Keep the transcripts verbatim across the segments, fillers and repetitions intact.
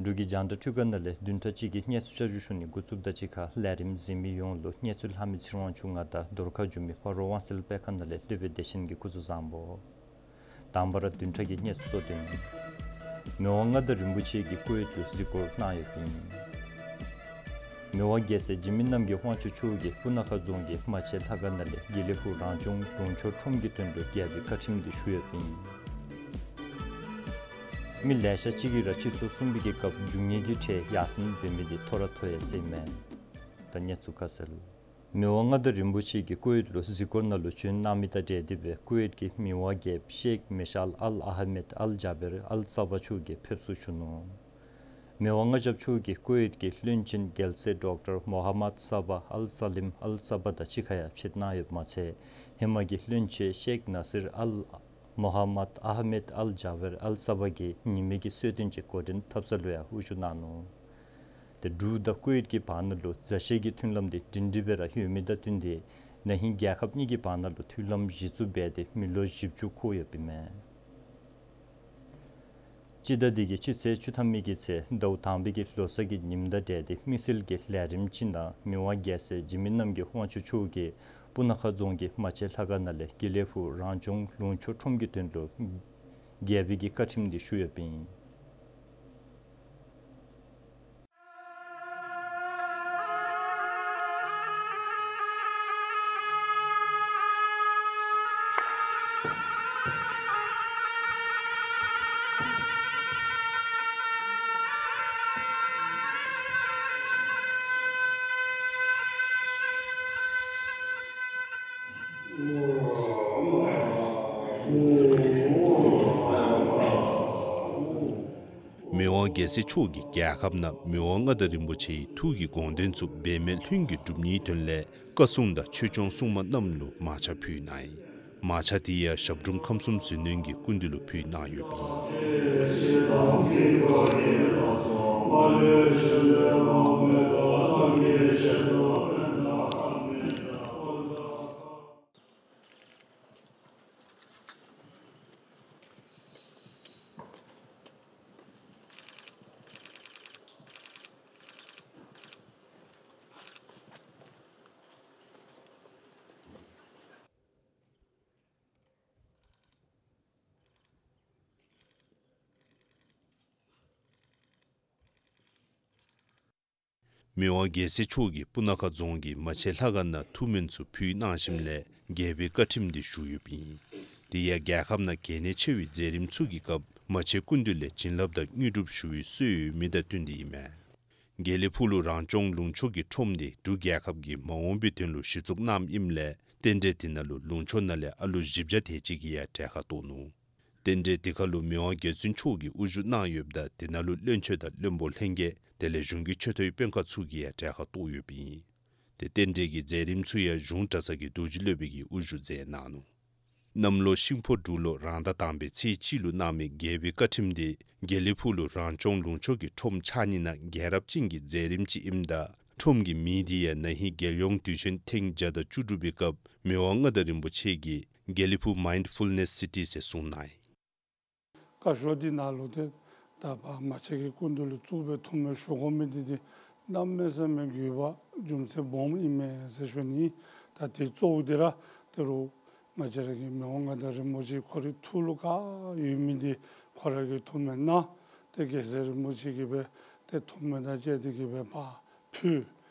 འབྲུག་གི་རྒྱང་བསྒྲགས་ཐོག་ཁ་ནང་ལས་བདུན་ཕྲག་གཅིག་གི་གནས་ཚུལ་བསྐྱར་ཞུ་ཞུ་ནི་འགོ་བཙུགསཔ་དང་གཅིག་ཁར་ལས་རིམ་གཟིགས་མི་ཡོངས་ལུ་གནས་ཚུལ་ལྷག་མི་ཚེ་རིང་དབང་ཕྱུག་ང་དང་རྡོར་ཁ་འགྱུར་མི་ཕ་རོལ་དབང་གསལ་དཔེ་ཁང་ནང་ལས་སློབ་དཔོན་བདེ་ཆེན་གྱིས་སྐུ་གཟུགས་བཟང་པོ། དང་པ་ར་བདུན་ཕྲག་གི་གནས་ཚུལ་གཙོ་དོན། མི་དབང་མངའ་བདག་རིན་པོ་ཆེ་གིས་ཀུ་ཝེཊ་ལུ་གཟིགས་སྐོར་གནང་ཡོདཔ་ཨིན། མི་དབང་རྒྱལ་སྲས་འཇིགས་མེད་རྣམ་རྒྱལ་དབང་ཕྱུག་མཆོག་གིས་སྤུ་ན་ཁ་རྫོང་གི་མ་ཆེན་ལྷ་ཁང་ནང་ལས་དགེ་ལེགས་ཕུག་རང་སྐྱོང་ལུང་ཕྱོགས་ཁྲོམ་གྱི་དོན་ལུ་རྒྱལ་པོའི་བཀའ་ཁྲིམས་དེ་ཞུ་ཡོདཔ་ཨིན། མི་ལེ་ཤ་ཅིག་གིས་ར་སྤྱི་ཚོགས་གསུམ་པའི་གི་སྐབས་རྒྱུ་དངོས་ཀྱི་ཁྲལ་ཡར་སེང་འབད་མི་དེ་མཐོ་ར་མཐོ་ཡར་སོང་ཡི་མས། ད་གནས་ཚུལ་ཁ་གསལ། མི་དབང་མངའ་བདག་རིན་པོ་ཆེ་གིས་ཀུ་ཝེཊ་ལུ་གཟིགས་སྐོར་ནང་ལུ་བྱོན་གནང་མི་དང་འབྲེལ་ཏེ་སྦེ་ཀུ་ཝེཊ་ཀྱི་མི་དབང་རྒྱལཔོ་ཤེག་མེ་ཤཱལ་ཨལ་ཨ་ཧ་མེད་ཨལ་ཇཱ་བེར་ཨལ་ས་བ་མཆོག་གིས་ཕེབས་བསུ་ཞུ་ནུག། མི་དབང་མངའ་ཞབས་མཆོག་གིས་ཀུ་ཝེཊ་ཀྱི་བློན་ཆེན་རྒྱལ་སྲས་ཌོག་ཊར་མོ་ཧ་མད་ས་བ་ཨལ་ས་ལིམ་ཨལ་ས་བ་དང་གཅིག་ཁར་ཡང་ཕྱད་གནང་ཡོདཔ་མ་ཚད་ཧེ་མ་གི་བློན་ཆེན་ཤེག་ནཱ་སིར་ཨལ་མོ་ཧ་མད་ཨ་ཧ་མེད་ཨལ་ཇཱ་བེར་ཨལ་ས་བ་གིས་ཉི་མའི་གི་གསོལ་སྟོན་ཅིག་འགོ་འདྲེན་འཐབ་ས་ལུ་ཡང་དབུ་བཞུགས་གནང་ནུག། ཏེ་འབྲུག་དང་ཀུ་ཝེཊ་ཀྱི་བར་ན་ལུ་མཛའ་བཤེས་ཀྱི་མཐུན་ལམ་དེ་སྒྲིང་སྒྲི་སྦེ་ར་ཡོད་མི་དང་བསྟུན་ཏེ་ན་ཧིང་རྒྱལ་ཁབ་གཉིས་ཀྱི་བར་ན་ལུ་མཐུན་ལམ་གཞི་བཙུགས་འབད་དེ་མི་ལོ་བཞི་བཅུ་འཁོར་ཡོདཔ་ཨིན་མས། སྤྱི་ཟླ་འདི་གི་སྤྱི་ཚེས་བཅུ་ཐམ་གྱི་ཚེ་ཟླཝ་དང་པའི་གི་ལོ་གསར་གྱི་ཉིནམ་དང་འབྲེལ་ཏེ་དམིགས་བསལ་གྱི་ལས་རིམ་ཅིག་ནང་མི་དབང་རྒྱལ་སྲས་འཇིགས་མེད་རྣམ་རྒྱལ་དབང་ཕྱུག་མཆོག་གིས་སྤུ་ན་ཁ་རྫོང་གི་མ་ཆེན་ལྷ་ཁང་ནང་ལས་དགེ་ལེགས་ཕུག་རང་སྐྱོང་ལུང་ཕྱོགས་ཁྲོམ་གྱི་དོན་ལུ་རྒྱལ་པོའི་གི་བཀའ་ཁྲིམས་དེ་ཞུ་ཡོདཔ་ཨིན། མི་དབང་རྒྱལ་སྲས་མཆོག་གིས་རྒྱལ་ཁབ་ནང་མི་དབང་མངའ་བདག་རིན་པོ་ཆེའི་ཐུགས་ཀྱི་དགོངས་དོན་ཚུ་འབད་མེད་ལྷུན་གྱིས་འགྲུབ་ནིའི་དོན་ལས་བཀའ་སྲུང་དང་ཆོས་སྐྱོང་སྲུང་མ་རྣམས་ལུ་མར་ཆང་ཕུལ་གནང་ཡི། མར་ཆང་དེ་ཡང་ཞབས་དྲུང་ཁམས་གསུམ་ཟིལ་གནོན་གྱི་སྐུ་མདུན་ལུ་ཕུལ་གནང་ཡོདཔ་ཨིན། མི་དབང་རྒྱལ་སྲས་མཆོག་གིས་སྤུ་ན་ཁ་རྫོང་གི་མ་ཆེན་ལྷ་ཁང་ནང་ཐུགས་སྨོན་ཚུ་ཕུལ་གནང་ཞིནམ་ལས་རྒྱལ་པོའི་བཀའ་ཁྲིམས་དེ་ཞུ་ཡོདཔ་ཨིན། དེ་ཡང་རྒྱལ་ཁབ་ནང་གལ་གནད་ཆེ་བའི་མཛད་རིམ་ཚུ་གི་སྐབས་མ་ཆེན་སྐུ་མདུན་ལས་བྱིན་རླབས་དང་དངོས་གྲུབ་ཞུ་བའི་སྲོལ་ཡོད་མི་དང་བསྟུན་ཏེ་ཨིན་མས། དགེ་ལེགས་ཕུག་ལུ་རང་སྐྱོང་ལུང་ཕྱོགས་ཀྱི་ཁྲོམ་དེ་འབྲུག་རྒྱལ་ཁབ་ཀྱི་མ་འོངས་པའི་དོན་ལུ་གཞི་བཙུགས་གནངམ་ཨིནམ་ལས་རྟེན་འབྲེལ་དེ་ནང་ལུ་ལུང་ཕྱོགས་ནང་ལས་ཨ་ལུ་བཞི་བརྒྱ་དེ་ཅིག་གིས་ཡང་གྲལ་ཁར་གཏོགས་ནུག། རྟེན་འབྲེལ་དེ་ཁར་ལུ་མི་དབང་རྒྱལ་བཙུན་མཆོག་གིས་དབུ་བཞུགས་གནང་ཡོདཔ་ད་དེ་ནང་ལུ་བློན་ཆེན་དང་བློན་པོ་ལྷན་རྒྱས་དེ་ལས་གཞུང་གི་ཆེ་མཐོའི་དཔོན་ཁག་ཚུ་གིས་ཡང་གྲལ་ཁར་གཏོགས་ཡོདཔ་ཨིན། ཏེ་རྟེན་འབྲེལ་གྱི་མཛད་རིམ་ཚུ་ཡང་གཞུང་གྲྭ་ཚང་གི་རྡོ་རྗེ་སློབ་དཔོན་གྱིས་དབུ་བཞུགས་མཛད་གནང་ནུག། གནམ་ལོ་ཤིང་ཕོ་འབྲུག་ལོ་རང་ཟླ་དང་པའི་ཚེས་གཅིག་ལུ་གནང་མི་རྒྱལ་པོའི་བཀའ་ཁྲིམས་དེ་དགེ་ལེགས་ཕུག་ལུ་རང་སྐྱོང་ལུང་ཕྱོགས་ཀྱི་ཁྲོམ་ཕྱགས་སྙིགས་ནང་རྒྱལ་རབས་ཅན་གྱི་མཛད་རིམ་ཅིག་ཨིནམ་ད་ཁྲོམ་གྱི་མིང་དེ་ཡང་ན་ཧིང་རྒྱལ་ཡོངས་དུས་ཆེན་ཐེངས་བརྒྱ་དང་བཅུ་དྲུག་པའི་སྐབས་མི་དབང་མངའ་བདག་རིན་པོ་ཆེ་གིས་དགེ་ལེགས་ཕུག་མའིནཌ་ཕུལ་ནེསི་སི་ཊི་ཟེར་གསུངས་གནང་ཡི། བཀའ་ཤོག་འདི་ནང་ལུ་ཏེ་ད་ཕར་མ་ཆེན་གྱི་སྐུ་མདུན་ལུ་བཙུགས་སྦེ་ཐུགས་སྨོན་ཞུ་དགོ་མི་འདི་ཏེ་གནམ་མེད་ས་མེད་དགོས་པ་རྒྱུ་མཚན་སྦོམ་ཨིན་མས་ཟེར་ཞུ་ནི། ད་དེ་གཙོ་བོ་འདི་ར་ད་རུང་ང་བཅས་ར་གི་མི་དབང་མངའ་བདག་རིན་པོ་ཆེ་ཁོ་རའི་ཐུགས་ལུ་ག་ཡོད་མི་འདི་ཁོ་ར་གིས་ཐུགས་སྨོན་གནང་སྟེ་རྒྱལ་སྲས་རིན་པོ་ཆེ་གིས་སྦེ་ཏེ་ཐུགས་སྨོན་དང་བཅས་ཏེ་གིས་སྦེ་ཕར་ཕུལ།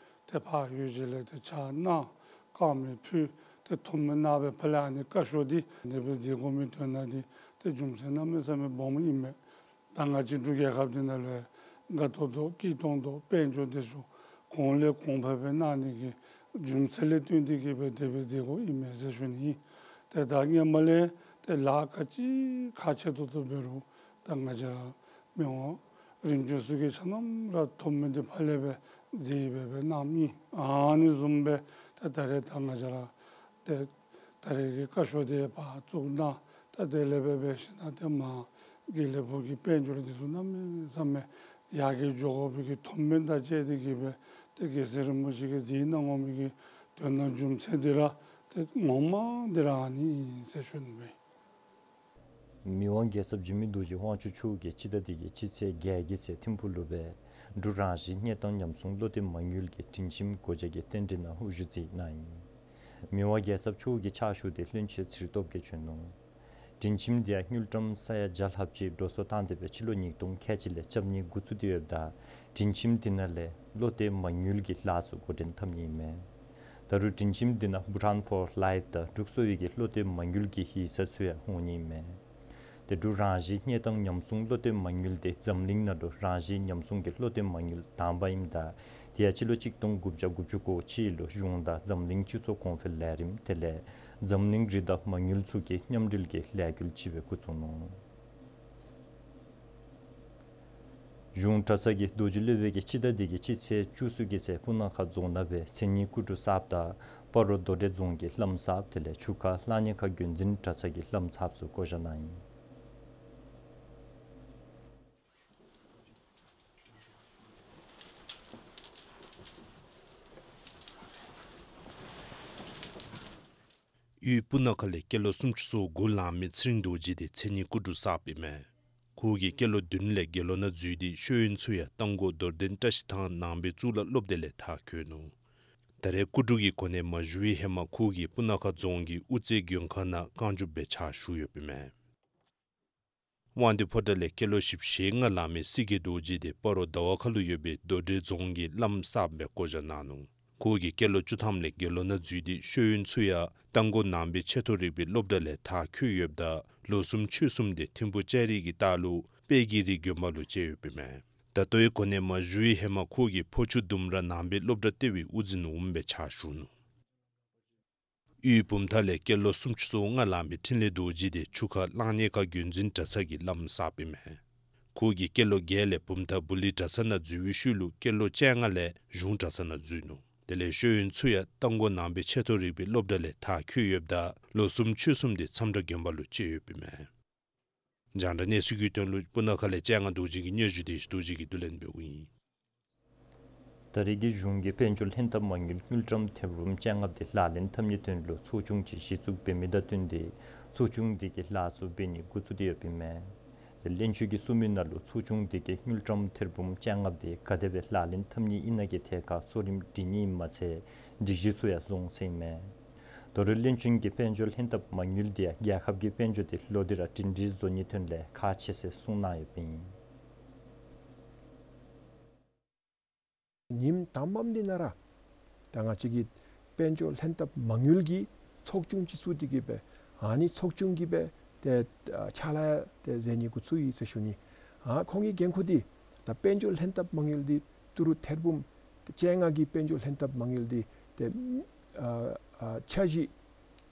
ཏེ་ཕར་ཡོད་ཅིག་ལས་ཏེ་ཕྱག་གནང་དཀར་མེ་ཕུལ། ཏེ་ཐུགས་སྨོན་གནང་སྦེ་ཕར་ལས་ཨ་ནི་བཀའ་ཤོག་འདི་ཨ་ནི་སྦེ་མཛད་དགོ་མི་དོན་དག་འདི་ཏེ་རྒྱུ་མཚན་གནམ་མེད་ས་མེད་སྦོམ་ཨིན་མས། ད་ང་བཅས་འབྲུག་རྒྱལ་ཁབ་འདི་ནང་ལུ་དགའ་ཏོག་ཏོ་སྐྱིད་ཏོང་ཏོ་དཔལ་འབྱོར་འདི་ཚུ་གོང་ལས་གོང་འཕེལ་སྦེ་གནང་ནི་གི་རྒྱུ་མཚན་ལས་བརྟེན་ཏེ་གིས་སྦེ་དེ་སྦེ་མཛད་དགོཔ་ཨིན་མས་ཟེར་ཞུ་ནི། ཏེ་ད་སྔོན་མ་ལས་ཏེ་ལཱ་ག་ཅི་ཁག་ཆེ་ཏོག་ཏོ་འབད་རུང་ད་ང་བཅས་ར་མི་དབང་རིམ་བྱོན་ཚུ་གིས་ཆ་མཉམ་ར་ཐུགས་སྨོན་འདི་ཕར་ལས་སྦེ་མཛད་སྦེ་སྦེ་གནངམ་ཨིན། ཨ་ནི་བཟུམ་སྦེ་ད་ད་རེས་ད་ང་བཅས་ར་ཏེ་ད་རེས་ཀྱི་བཀའ་ཤོག་འདི་ཕར་བཙུགས་གནང་ད་དེ་ལས་སྦེ་འབད་ཞིནམ་ད་ཏེ་མར་དགེ་ལེགས་ཕུག་གི་དཔལ་འབྱོར་འདི་ཚུ་གནམ་མེད་ས་མེད་ཡར་རྒྱས་འགྱོ་དགོ་པའི་གི་ཐུགས་སྨོན་དང་བཅས་ཏེ་གིས་སྦེ་ཏེ་རྒྱལ་སྲས་རིན་པོ་ཆེ་གིས་མཛད་གནང་དགོ་མི་གི་དོན་དག་རྒྱུ་མཚན་འདི་ར་ཏེ་ངོ་མ་འདི་ར་ཨ་ནི་ཨིན་ཟེར་ཞུ་ནི་སྦེ། མི་དབང་རྒྱལ་ཚབ་འཇིགས་མེད་རྡོ་རྗེ་དབང་ཕྱུག་མཆོག་གིས་སྤྱི་ཟླ་འདི་གི་སྤྱི་ཚེས་བརྒྱད་ཀྱི་ཚེ་ཐིམ་ཕུག་ལུ་སྦེ་འབྲུག་རང་བཞིན་གནས་སྟངས་ཉམས་སྲུང་བློ་གཏད་མ་དངུལ་གྱི་སྒྲིང་ཁྱིམ་སྒོ་འབྱེད་ཀྱི་རྟེན་འབྲེལ་ནང་དབུ་བཞུགས་མཛད་གནང་ཡི། མི་དབང་རྒྱལ་ཚབ་མཆོག་གི་ཕྱག་ཞུ་སྟེ་བློན་ཆེན་ཚེ་རིང་སྟོབས་རྒྱས་བྱོན་ནུག། སྒྲིང་ཁྱིམ་འདི་ཡང་དངུལ་ཀྲམ་ས་ཡ་བརྒྱ་ལྷགཔ་ཅིག་འགྲོ་སོང་བཏང་སྟེ་སྦེ་སྤྱི་ལོ་ཉིས་སྟོང་ཁལ་གཅིག་ལས་རྐྱབ་ནི་འགོ་བཙུགས་ཏེ་ཡོདཔ་ད་སྒྲིང་ཁྱིམ་འདི་ནང་ལས་བློ་གཏད་མ་དངུལ་གྱི་ལཱ་ཚུ་འགོ་འདྲེན་འཐབ་ནི་ཨིན་མས། ད་རུང་སྒྲིང་ཁྱིམ་འདི་ནང་Bhutan for Life དང་འབྲུག་གསོ་བའི་གི་བློ་གཏད་མ་དངུལ་གྱི་ཡིག་ཚང་ཚུ་ཡང་འོང་ནི་ཨིན་མས། ཏེ་འབྲུག་རང་བཞིན་གནས་སྟངས་ཉམས་སྲུང་བློ་གཏད་མ་དངུལ་འདི་འཛམ་གླིང་ནང་ལུ་རང་བཞིན་ཉམས་སྲུང་གི་བློ་གཏད་མ་དངུལ་དང་པ་ཨིནམ་ད་དེ་ཡང་སྤྱི་ལོ་གཅིག་སྟོང་དགུ་བརྒྱ་དགུ་བཅུ་གོ་གཅིག་ལུ་གཞུང་དང་འཛམ་གླིང་སྤྱི་ཚོགས་གོང་འཕེལ་ལས་རིམ་དེ་ལས་འཛམ་གླིང་རི་དྭགས་མ་དངུལ་ཚུ་གི་མཉམ་འབྲེལ་གྱི་ལས་འགུལ་ཅིག་སྦེ་འགོ་བཙུགས་ནུག། གཞུང་གྲྭ་ཚང་གི་རྡོ་རྗེ་སློབ་དཔོན་གྱིས་སྤྱི་ཟླ་འདི་གི་སྤྱི་ཚེས་བཅུ་གསུམ་གྱི་ཚེ་སྤུ་ན་ཁ་རྫོང་ནང་སྦེ་མཚན་ཉིད་སྐུ་དྲུང་གསརཔ་དང་སྤ་རོ་རྡོ་གྲལ་རྫོང་གི་བླམ་གསརཔ་དེ་ལས་ཆུ་ཁ་གླང་ཉེ་ཁ་རྒྱུན་འཛིན་གྲྭ་ཚང་གི་བླམ་གསརཔ་ཚུ་བསྐོ་བཞག་གནང་ཡི། དབུས་སྤུ་ན་ཁ་ལས་སྐྱེས་ལོ་སུམ་ཅུ་སོ་དགུ་ལང་མི་ཚེ་རིང་རྡོ་རྗེ་འདི་མཚན་ཉིད་སྐུ་དྲུང་གསརཔ་ཨིན་མས། ཁོ་གིས་སྐྱེས་ལོ་བདུན་ལས་དགེ་སློང་ནང་འཛུལ་ཏེ་ཤེས་ཡོན་ཚུ་ཡང་རྟ་མགོ་རྡོར་གདན་བཀྲ་ཤིས་ཐང་ནང་པའི་གཙུག་ལག་སློབ་སྡེ་ལས་མཐར་འཁྱོལ་ནུག། ད་རེས་སྐུ་དྲུང་གི་གོ་གནས་མ་ཞུ་བའི་ཧེ་མ་ཁོ་གིས་སྤུ་ན་ཁ་རྫོང་གི་དབུ་རྩེ་མགོན་ཁང་ནང་རྐང་བཅུག་སྦེ་ཕྱག་ཞུ་ཡོདཔ་ཨིན་མས། དབང་འདུས་ཕོ་བྲང་ལས་སྐྱེས་ལོ་བཞི་བཅུ་ཞེ་ལྔ་ལང་མི་སྲིད་དགེ་རྡོ་རྗེ་འདི་སྤ་རོ་ཟླ་བ་ཁ་ལུ་ཡོད་པའི་རྡོ་གྲལ་རྫོང་གི་བླམ་གསརཔ་སྦེ་བསྐོ་བཞག་གནང་ནུག། ཁོ་གིས་སྐྱེས་ལོ་བཅུ་ཐམ་ལས་དགེ་སློང་ནང་འཛུལ་ཏེ་ཤེས་ཡོན་ཚུ་ཡང་རྟ་མགོ་ནང་པའི་ཆེས་མཐོ་རིག་པའི་སློབ་གྲྭ་ལས་མཐར་འཁྱོལ་ཡོདཔ་ད་ལོ་གསུམ་ཕྱོགས་གསུམ་དེ་ཐིམ་ཕུག་ལྕགས་རི་གི་ལྟག་ལུ་དཔལ་གྱི་རི་དགོན་པ་ལུ་བཅད་ཡོདཔ་ཨིན་མས། ད་ལྟོའི་གོ་གནས་མ་ཞུ་བའི་ཧེ་མ་ཁོ་གིས་ཕོ་ཆུ་ལྡུམ་ར་ནང་པའི་སློབ་གྲྭ་ལྟེ་བའི་དབུ་འཛིན་འོགམ་སྦེ་ཕྱག་ཞུ་ནུག། དབུས་བུམ་ཐང་ལས་སྐྱེས་ལོ་སུམ་ཅུ་སོ་ལྔ་ལང་མི་འཕྲིན་ལས་རྡོ་རྗེ་འདི་ཆུ་ཁ་གླང་ཉེ་ཁ་རྒྱུན་འཛིན་གྲྭ་ཚང་གི་བླམ་གསརཔ་ཨིན་མས། ཁོ་གིས་སྐྱེས་ལོ་བརྒྱད་ལས་བུམ་ཐང་བུ་ལི་གྲྭ་ཚང་ནང་འཛུལ་བའི་ཤུལ་ལུ་སྐྱེས་ལོ་བཅོ་ལྔ་ལས་གཞུང་གྲྭ་ཚང་ནང་འཛུལ་ནུག། དེ་ལས་ཤེས་ཡོན་ཚུ་ཡང་རྟ་མགོ་ནང་པའི་ཆེས་མཐོ་རིག་པའི་སློབ་གྲྭ་ལས་མཐར་འཁྱོལ་ཡོདཔ་ད་ལོ་གསུམ་ཕྱོགས་གསུམ་དེ་མཚམས་བྲག་དགོན་པ་ལུ་བཅད་ཡོདཔ་ཨིན་མས། རྒྱང་བསྒྲགས་གནས་ཚུལ་གྱི་དོན་ལུ་སྤུ་ན་ཁ་ལས་སྤྱན་སྔ་རྡོ་རྗེ་གི་སྙན་ཞུ་དེ་རྡོ་རྗེ་གིས་བསྡུ་ལེན་འབདཝ་ཨིན། ད་རེས་ཀྱི་གཞུང་གི་དཔལ་འབྱོར་ལྷན་ཐབས་མ་དངུལ་དངུལ་ཀྲམ་ཐེར་འབུམ་བཅོ་ལྔ་དེ་ལག་ལེན་འཐབ་ནིའི་དོན་ལུ་ཚོགས་ཆུང་ཅིག་གཞི་བཙུགས་འབད་མི་དང་བསྟུན་ཏེ་ཚོགས་ཆུང་དེ་གིས་ལཱ་ཚུ་འབད་ནི་འགོ་བཙུགས་ཏེ་ཡོདཔ་ཨིན་མས། དེ་བློན་ཆེན་གྱིས་གསུངས་མི་ནང་ལུ་ཚོགས་ཆུང་དེ་གིས་དངུལ་ཀྲམ་ཐེར་འབུམ་བཅོ་ལྔ་དེ་ག་དེ་སྦེ་ལག་ལེན་འཐབ་ནི་ཨིན་ན་གི་ཐད་ཁར་གཙོ་རིམ་སྒྲིག་ནི་མ་ཚད་སྒྲིག་གཞི་ཚུ་ཡང་བཟུང་ཟེར་ཨིན་མས། ད་རུང་བློན་ཆེན་གྱིས་དཔལ་འབྱོར་ལྷན་ཐབས་མ་དངུལ་དེ་ཡང་རྒྱལ་ཁབ་ཀྱི་དཔལ་འབྱོར་དེ་ལོག་སྟེ་ར་སྒྲིང་སྒྲིང་བཟོ་ནིའི་དོན་ལས་ཁག་ཆེ་ཟེར་གསུངས་གནང་ཡོདཔ་ཨིན། ཉིནམ་དང་པམ་འདི་ནང་ར་ད་ང་བཅས་ཀྱི་དཔལ་འབྱོར་ལྷན་ཐབས་མ་དངུལ་གྱི་ཚོགས་ཆུང་ཅིག་བཙུགས་ཏེ་གི་སྦེ་ཨ་ནི་ཚོགས་ཆུང་གིས་སྦེ་ཏེ་ཕྱག་ལཱ་ཏེ་མཛད་ནི་འགོ་བཙུགས་ཡི་ཟེར་ཞུ་ནི། ཨ་ཁོང་གི་འགན་ཁུར་འདི་ད་དཔལ་འབྱོར་ལྷན་ཐབས་མ་དངུལ་འདི་ཏི་རུ་ཐེར་འབུམ་བཅོ་ལྔ་གི་དཔལ་འབྱོར་ལྷན་ཐབས་མ་དངུལ་འདི་ཏེ་ཨ་ཨ་འཆར་གཞི་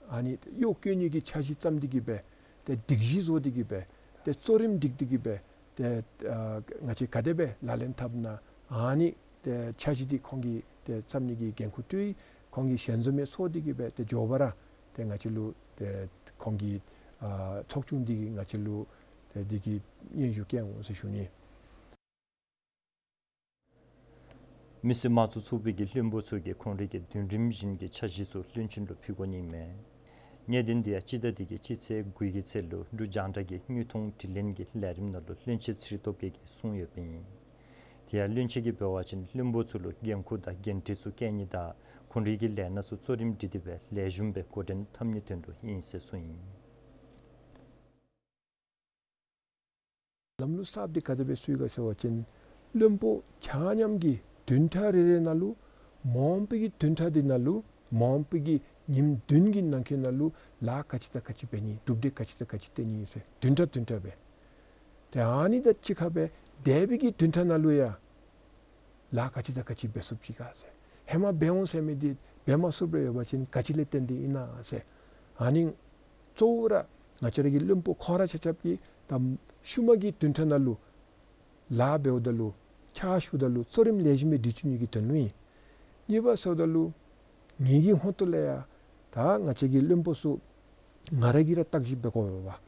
ཨ་ནི་གཡོག་བཀོལ་ནི་གི་འཆར་གཞི་བརྩམས་ཏེ་གི་སྦེ་ཏེ་སྒྲིག་གཞི་བཟོ་སྟེ་གི་སྦེ་ཏེ་གཙོ་རིམ་སྒྲིག་སྟེ་གི་སྦེ་ཏེ་ཨ་ང་བཅས་ག་དེ་སྦེ་ལག་ལེན་འཐབ་ན་ཨ་ནི་ཏེ་འཆར་གཞི་འདི་ཁོང་གིས་ཏེ་བརྩམ་ནི་གི་འགན་ཁུར་བཏོན་ཡི། ཁོང་གིས་ཞལ་འཛོམས་ཡང་ཚོགས་ཏེ་གི་སྦེ་ཏེ་མགྱོགས་པ་ར་ཏེ་ང་བཅས་ལུ་ཏེ་ཁོང་གིས་ཨ་ཚོགས་ཆུང་འདི་གིས་ང་བཅས་ལུ་ཏེ་འདི་གི་སྙན་ཞུ་བསྐྱལ་འོང་ཟེར་ཞུ་ནི། མི་སེར་དམངས་གཙོ་ཚོགས་པའི་གི་བློན་པོ་ཚུ་གིས་ཁོང་རའི་གི་མདུན་རིམ་བཞིན་གྱི་འཆར་གཞི་ཚུ་བློན་ཆེན་ལུ་ཕུལ་དགོ་ནི་མས། གནད་དོན་དེ་ཡང་སྤྱི་ཟླ་འདི་གི་སྤྱི་ཚེས་དགུ་གི་ཚེ་ལུ་འབྲུག་རྒྱང་བསྒྲགས་ཀྱི་དངོས་མཐོང་དྲི་ལན་གྱི་ལས་རིམ་ནང་ལུ་བློན་ཆེན་ཚེ་རིང་སྟོབས་རྒྱས་ཀྱིས་གསུངས་ཡོདཔ་ཨིན། དེ་ཡང་བློན་ཆེན་གྱིས་འབད་བ་ཅིན་བློན་པོ་ཚུ་ལུ་འགན་ཁུར་དང་འགན་འཁྲི་ཚུ་བཀལ་ནི་དང་ཁོང་རའི་གི་ལས་སྣ་ཚུ་གཙོ་རིམ་སྒྲིག་སྟེ་སྦེ་ལེགས་ཤོམ་སྦེ་འགོ་འདྲེན་འཐབ་ནིའི་དོན་ལུ་ཨིན་ཟེར་གསུངས་ཡི། ལམ་ལུགས་གསརཔ་འདི་ག་དེ་སྦེ་བཙུགས་ཡི་ག་ཟེར་བ་ཅིན་བློན་པོ་ཆ་མཉམ་གྱི་བདུན་ཕྲག་རེ་རེ་ནང་ལུ་མ་འོངས་པའི་གི་བདུན་ཕྲག་འདི་ནང་ལུ་མ་འོངས་པའི་གི་ཉིནམ་བདུན་གྱི་ནང་འཁོད་ནང་ལུ་ལཱ་ག་ཅི་དང་ག་ཅི་འབད་ནི་གྲུབ་འབྲས་ག་ཅི་དང་ག་ཅི་བཏོན་ནི་ཟེར་བདུན་ཕྲག་བདུན་ཕྲག་སྦེ། ཏེ་ཨ་ནི་དང་གཅིག་ཁར་སྦེ་འདས་པའི་གི་བདུན་ཕྲག་ནང་ལུ་ཡང་ལཱ་ག་ཅི་དང་ག་ཅི་འབད་ཚུགསཔ་ཅིག་ག་ཟེར། ཧེ་མ་འབད་འོང་ཟེར་མི་འདི་འབད་མ་ཚུགསཔ་ར་ཡོད་པ་ཅིན་ག་ཅི་ལས་བརྟེན་ཏེ་ཨིན་ན་ཟེར། ཨ་ནི་གཙོ་བོ་ར་ང་བཅས་ར་གི་བློན་པོ་ཁོང་ར་ཆ་ཁྱབ་ཀྱིས་ད་ཤུལ་མ་གི་བདུན་ཕྲག་ནང་ལུ་ལཱ་འབདཝ་ད་ལུ་ཕྱག་ཞུཝ་ད་ལུ་གཙོ་རིམ་ལེགས་ཤོམ་སྦེ་སྒྲིག་བཅུག་ནི་གི་དོན་ལུ་ཨིན། གཉིས་པ་ཟེརཝ་ད་ལུ་ངེ་གི་ཧོངས་ཏོ་ལས་ཡང་ད་ང་བཅས་ཀྱི་བློན་པོ་ཚུ་ང་ར་གིས་ར་བརྟག་ཞིབ་འབད་དགོ་པས་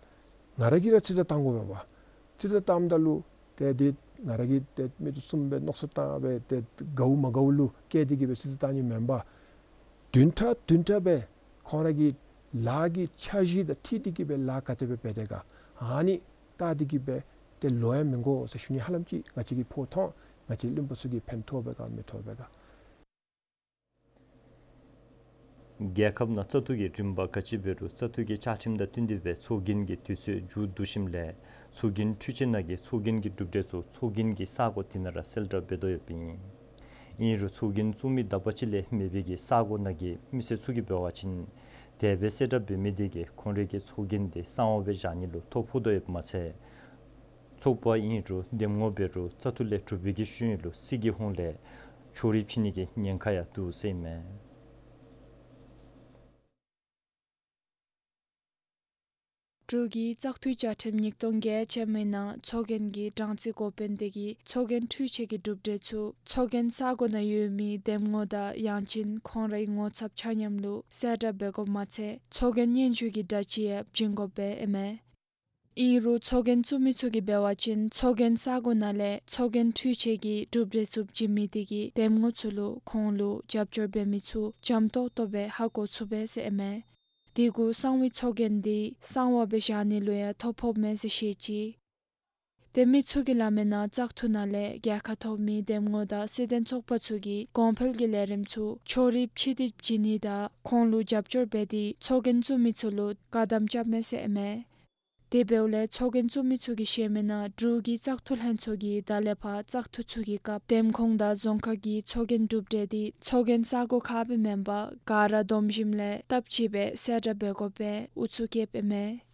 པ། ང་ར་གིས་ར་རྩིས་བརྡ་བཏང་དགོ་པས་པ། རྩིས་བརྡ་བཏངམ་ད་ལུ་ཏེ་འདི་ང་ར་གིས་ཏེ་མི་ཚུ་གསུམ་སྦེ་མནོ་བསམ་བཏང་སྦེ་ཏེ་དགའཝ་མ་དགའཝ་ལུ་བཀལ་ཏེ་གི་སྦེ་རྩིས་བརྡ་བཏང་ནི་མེན་པར་བདུན་ཕྲག་བདུན་ཕྲག་སྦེ་ཁོང་ར་གི་ལཱ་གི་འཆར་གཞི་དང་འཁྲིལ་ཏེ་གི་སྦེ་ལཱ་ག་དེ་སྦེ་འབད་དེས་ག། ཨ་ནི་ད་འདི་གིས་སྦེ་ཏེ་ལོ་ཡང་མི་འགོར་ཟེར་ཞུ་ནི། ཧ་ལམ་ཅིག་ང་བཅས་ཀྱིས་ཕོག་ཐོགས་ང་བཅས་བློན་པོ་ཚུ་གིས་ཕན་ཐོགས་པས་ག་མི་ཐོགས་པས་ག། རྒྱལ་ཁབ་ནང་བཙག་འཐུ་གི་རིམ་པ་ག་ཅི་འབད་རུང་བཙག་འཐུ་གི་བཅའ་ཁྲིམས་དང་བསྟུན་ཏེ་སྦེ་ཚོགས་རྒྱན་གྱི་དུས་ཚོད་མཇུག་བསྡུ་ཞིནམ་ལས་ཚོགས་རྒྱན་འཕྲུལ་ཆས་ནང་གི་ཚོགས་རྒྱན་གྱི་གྲུབ་འབྲས་ཚུ་ཚོགས་རྒྱན་གྱི་ས་གོ་དེ་ནང་ར་གསལ་བསྒྲགས་འབད་དོ་ཡོདཔ་ཨིན། ཨིན་རུང་ཚོགས་རྒྱན་བཙུགས་མི་དག་པ་ཅིག་ལས་མེད་པའི་གི་ས་གོ་ནང་གི་མི་སེར་ཚུ་གིས་འབད་བ་ཅིན་དེ་སྦེ་གསལ་བསྒྲགས་འབད་མི་དེ་གིས་ཁོང་རའི་གི་ཚོགས་རྒྱན་དེ་གསང་བ་སྦེ་བཞག་ནི་ལུ་ཐོ་ཕོག་དོ་ཡོདཔ་མ་ཚད། ཚོགས་པ་ཨིན་རུང་འདེམས་ངོ་འབད་རུང་བཙག་འཐུ་ལས་གྲུབ་པའི་གི་ཤུལ་ལུ་སྲིད་ཀྱི་ཧོངས་ལས་ཕྱོགས་རིས་ཕྱེ་ནི་གི་ཉེན་ཁ་ཡང་འདུག་ཟེར་ཨིན་མས། འབྲུག་གི་བཙག་འཐུའི་བཅའ་ཁྲིམས་ཉིས་སྟོང་བརྒྱད་ཅན་མའི་ནང་ཚོགས་རྒྱན་གྱི་གྲངས་རྩིས་འགོ་དཔོན་དེ་གིས་ཚོགས་རྒྱན་འཕྲུལ་ཆས་ཀྱི་གྲུབ་འབྲས་ཚུ་ཚོགས་རྒྱན་ས་གོ་ནང་ཡོད་མི་འདེམས་ངོ་དང་ཡང་ཅིན་ཁོང་རའི་ངོ་ཚབ་ཆ་མཉམ་ལུ་གསལ་བསྒྲགས་འབད་དགོཔ་མ་ཚད་ཚོགས་རྒྱན་སྙན་ཞུ་གི་འདྲ་ཅིག་ཡང་བྱིན་དགོཔ་སྦེ་ཨིན་མས། ཨིན་རུང་ཚོགས་རྒྱན་བཙུགས་མི་ཚུ་གིས་འབད་བ་ཅིན་ཚོགས་རྒྱན་ས་གོ་ནང་ལས་ཚོགས་རྒྱན་འཕྲུལ་ཆས་ཀྱི་གྲུབ་འབྲས་ཚུ་བྱིན་མི་དེ་གིས་འདེམས་ངོ་ཚུ་ལུ་ཁོང་ལུ་རྒྱབ་སྐྱོར་འབད་མི་ཚུ་འཇམ་ཏོག་ཏོ་སྦེ་ཧ་གོ་ཚུགས་པས་ཟེར་ཨིན་མས། དེ་གུ་གསང་བའི་ཚོགས་རྒྱན་དེ་གསང་བ་སྦེ་བཞག་ནི་ལུ་ཡང་ཐོ་ཕོགཔ་མས་ཟེར་བཤད་ཅི། ཏེ་མི་ཚུ་གིས་སླབ་མིའི་ནང་བཙག་འཐུ་ནང་ལས་རྒྱལ་ཁ་ཐོབ་མི་འདེམས་ངོ་དང་སྲིད་དོན་ཚོགས་པ་ཚུ་གིས་གོང་འཕེལ་གྱི་ལས་རིམ་ཚུ་ཕྱོགས་རིས་ཕྱེ་སྟེ་བྱིན་ནི་དང་ཁོང་ལུ་རྒྱབ་སྐྱོར་འབད་དེ་ཚོགས་རྒྱན་བཙུགས་མི་ཚུ་ལུ་བཀག་དམ་རྐྱབ་མས་ཟེར་ཨིན་མས། དེ་འབདཝ་ལས་ཚོགས་རྒྱན་བཙུགས་མི་ཚུ་གིས་བཤད་མིའི་ནང་འབྲུག་གི་བཙག་འཐུ་ལྷན་ཚོགས་ཀྱིས་ད་ལས་ཕར་བཙག་འཐུ་ཚུ་གི་སྐབས་འདེམས་ཁོངས་དང་རྫོང་ཁག་གི་ཚོགས་རྒྱན་གྲུབ་འབྲས་དེ་ཚོགས་རྒྱན་ས་གོ་ཁར་སྦེ་མེན་པར་ག་ར་སྡོམ་ཞིནམ་ལས་སྟབས་གཅིག་སྦེ་གསལ་བསྒྲགས་འབད་དགོཔ་སྦེ་ཨུ་ཚུགས་བསྐྱེདཔ་ཨིན་མས།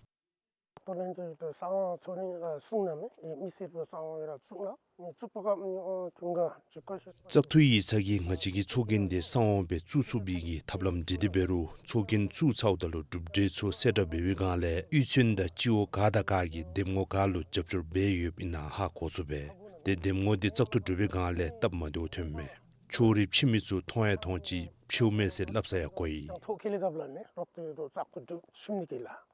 ཏོ་ལྷན་ཚོགས་ཀྱིས་ཏེ་གསང་བ་ཚོགས་རྒྱན་ཨ་གསུང་གནང་མས། ཨེ་མི་སེར་པོ་གསང་བ་ར་བཙུགས་གནང་། ཨེ་བཙུགས་པའི་སྐབས་ནི་ཨོ་དུང་ག་བཙག་འཐུ་ཡིག་ཚང་གིས་ང་བཅས་ཀྱི་ཚོགས་རྒྱན་དེ་གསང་བ་སྦེ་བཙུགས་ཚུགས་པའི་གི་ཐབས་ལམ་འདི་དེ་འབད་རུང་ཚོགས་རྒྱན་བཙུགས་ཚརཝ་ད་ལུ་གྲུབ་འབྲས་ཚུ་གསལ་བསྒྲགས་འབད་བའི་སྒང་ལས་གཡུས་ཚན་དང་སྤྱི་འོག་ག་དང་ག་གིས་འདེམས་ངོ་ག་ལུ་རྒྱབ་སྐྱོར་འབད་ཡོདཔ་ཨིན་ན་ཧ་གོ་ཚུགས་པས། ཏེ་འདེམས་ངོ་དེ་བཙག་འཐུ་གྲུབ་པའི་སྒང་ལས་སྟབས་མ་བདེཝ་ཐོན་མས། ཕྱོགས་རིས་ཕྱེ་མི་ཚུ་མཐོང་ཡང་མཐོང་ཅི་ཕྱེཝ་མས་ཟེར་སླབ་ས་ཡང་གོ་ཡི། ཐོ་ཁེ་ལེ་གབ་ལ་ནི་རོག་ཏེ་རོག་བཙག་འཐུ་གྲུབ་ཞིནམ་ནི་དེ་ལས་